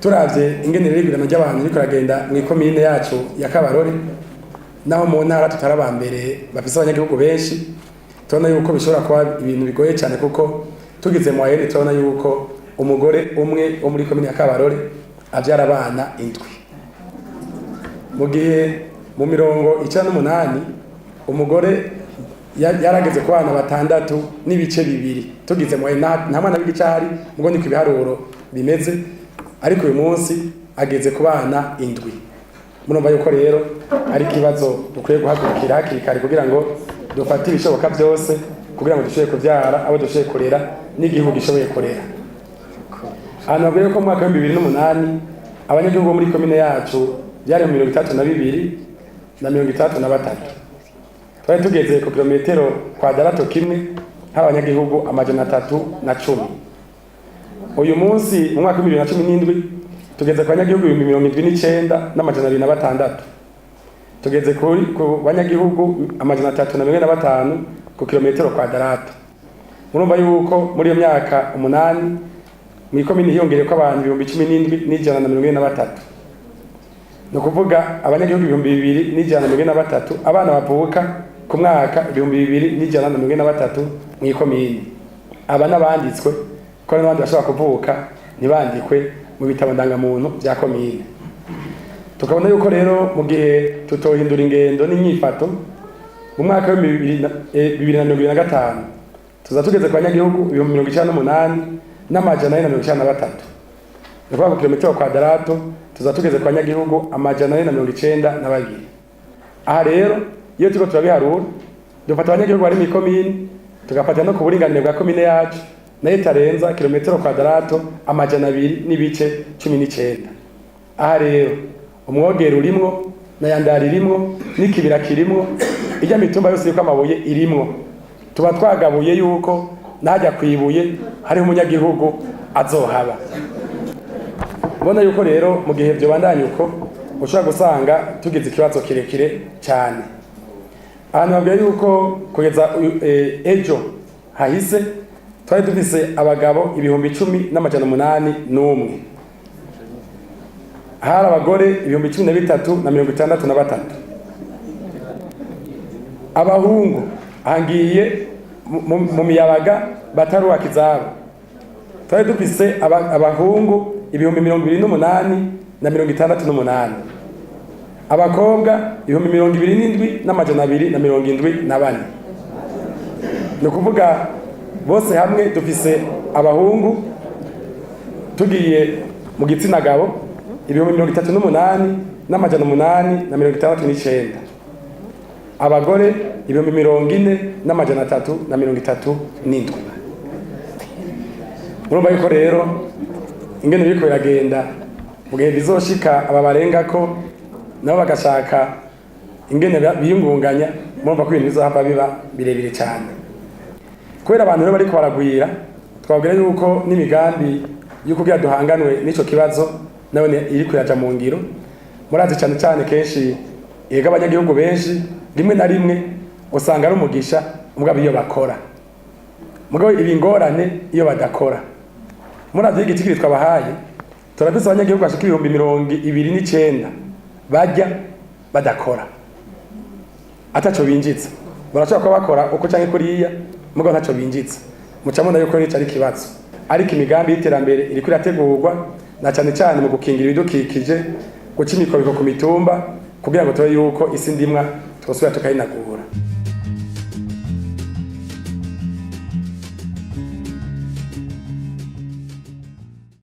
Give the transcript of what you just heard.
Turavye ingene rero igwirana ry'abantu ririko riragenda mw'ikomine yacu ya Kabarore, naho mu ntara tutari aba mbere bafise abanyagihugu benshi, turabona yuko bishobora kuba ibintu bigoye cyane, kuko tugize moyenne turabona yuko umugore umwe wo muri komine ya Kabarore avyara abana 7, mu gihe mu 98 umugore yarageze ku bana 6.2. Tugize moyenne, nta mwana w'igice ahari, mugo niko ibiharuro bimeze, ariko uyu munsi ageze ku bana 7. Murumva yuko rero ari ikibazo dukwiye guhagurukira hakiri kare kugira ngo dufate ibishoboka byose kugira ngo dushobore kubyara abo dushoboye kurera n'igihugu gishoboye kurera. Ahantu babwiye ko mu mwaka wa 2008 abanyagihugu bo muri komine yacu byari mu 32,063, twari tugeze ku kilometero kwadarato kimwe hari abanyagihugu 310. Uyu munsi mu mwaka wa 2017 tugeze ku banyagihugu 79,206, tugeze ku banyagihugu 345 ku kilometero kwadarato. Murumva yuko muri iyo myaka 8 mw'ikomine hiyongereye ko abantu 17,143, ni ukuvuga abanyagihugu 2,143, abana bavuka ku mwaka 2,143 mw'ikomine. Aba n'abanditswe, ko hari n'abandi bashobora kuvuka ntibandikwe mu bitabo ndangamuntu bya komine. Tukabona yuko rero mu gihe tutohindura ingendo n'inyifato, mu mwaka wa 2025 tuza tugeze ku banyagihugu 98,493, ni ukuvuga ku kilometero kwadarato tuza tugeze ku banyagihugu 492. Aha rero iyo turiko turabiharura, dufata abanyagihugu bari mw'ikomine, tugafata no ku buringanire bwa komine yacu, nayo itarenza kilometero kwadarato 200.19. Aha rero umwogero urimwo, na yandari irimwo, n'ikibira kirimwo, ijya mitumba yose yuko amabuye irimwo. Tuba twagabuye yuko najya kwibuye hariho umunyagihugu azohaba. Mbona yuko rero mu gihe vyobandanya uko, ushobora gusanga tugize ikibazo kirekire cyane. Ahantu babwiye yuko kugeza ejo hahise twari dufise abagabo 10,801, hari abagore 13,063. Abahungu hangiye mu miyabaga batarubaka izabo, twari dufise abahungu 28,068, abakobwa 27,274. Ni ukuvuga bose hamwe dufise abahungu, tugiye mu gitsina gabo, 38,869, abagore 40,337. Murumva yuko rero ingene biriko biragenda, mu gihe bizoshika aba barengako nabo bagashaka ingene biyungunganya, murumva ko ibintu bizohava biba birebire cyane. Kubera abantu rero bariko baragwira, twabwira yuko n'imigambi yo kugira duhanganwe n'ico kibazo nayo iriko iraja mu ngiro. Murazi cyane cyane kenshi ega abanyagihugu benshi rimwe na rimwe usanga ari umugisha mugabo iyo bakora, mugabo ibi ngorane iyo badakora. Murazi igitigiri twabahaye, turafise abanyagihugu bashika 29,000 barya badakora, ataco binjiza. Barashobora kuba bakora uko canke kuriya, mugabo ntaco binjiza. Muca mubona yuko rero ari ikibazo, ariko imigambi y'iterambere iriko irategurwa, na cane cane mu gukingira ibidukikije, guca imikobeko ku mitumba, kugira ngo tube yuko isi ndimwa twosubira tukayinagura.